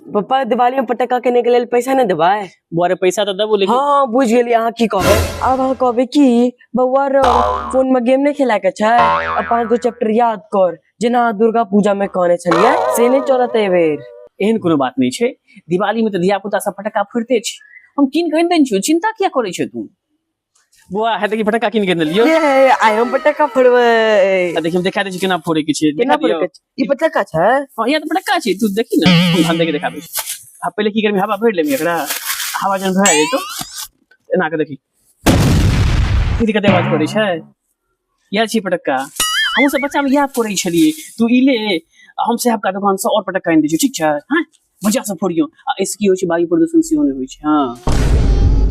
पप्पा, दिवाली में पटाखा किने के लेल पैसा नहीं देबै? बौआ रे, पैसा तऽ देबो, लेकिन हाँ, बुझ गेली अहाँ की कहबै। आब अहाँ कहबै कि बौआ रो, फोन में गेम नहीं खेला के छै आ 5 गो चैप्टर याद कर, जेना अहाँ दुर्गा पूजा में कहने छलियै, से नहीं चलत एहि बेर। एहन कोनो बात नहि छै। दिवाली में तऽ धिया पुता सब फटक्का फोड़िते छै। हम कीन कऽ आनि देने छियौ, चिंता किया करै छै तू? बौआ, हे देखी, फटक्का कीन के देलियौ। ये, आइ हम पटाखा फोड़बै। आ देखी, हम देखा दै छी केना फोड़े के छै। केना देखा दियौ? फोड़ै के छै? ई पटाखा छै? हँ, इएह तऽ पटाखा छै। तू देखी ने, हम देखे देखाबै छी। आ पहिले की करबी, हवा भरि लेबही एकरा। हवा जहन भए जेतौ, एना के देखी, दीदी कते आवाज करै छै। इएह छी पटक्का। हमहूँ सब बच्चा में इएह फोड़ै छलियै। तू ई ले, आ हम साहब का दुकान से और पटक्का आनि दै छियौ, ठीक छै? हँ, मजा से फोड़ियौ। आ एहिसँ की होइ छै, वायु प्रदूषण सेहो नहि होइ छै। हँ।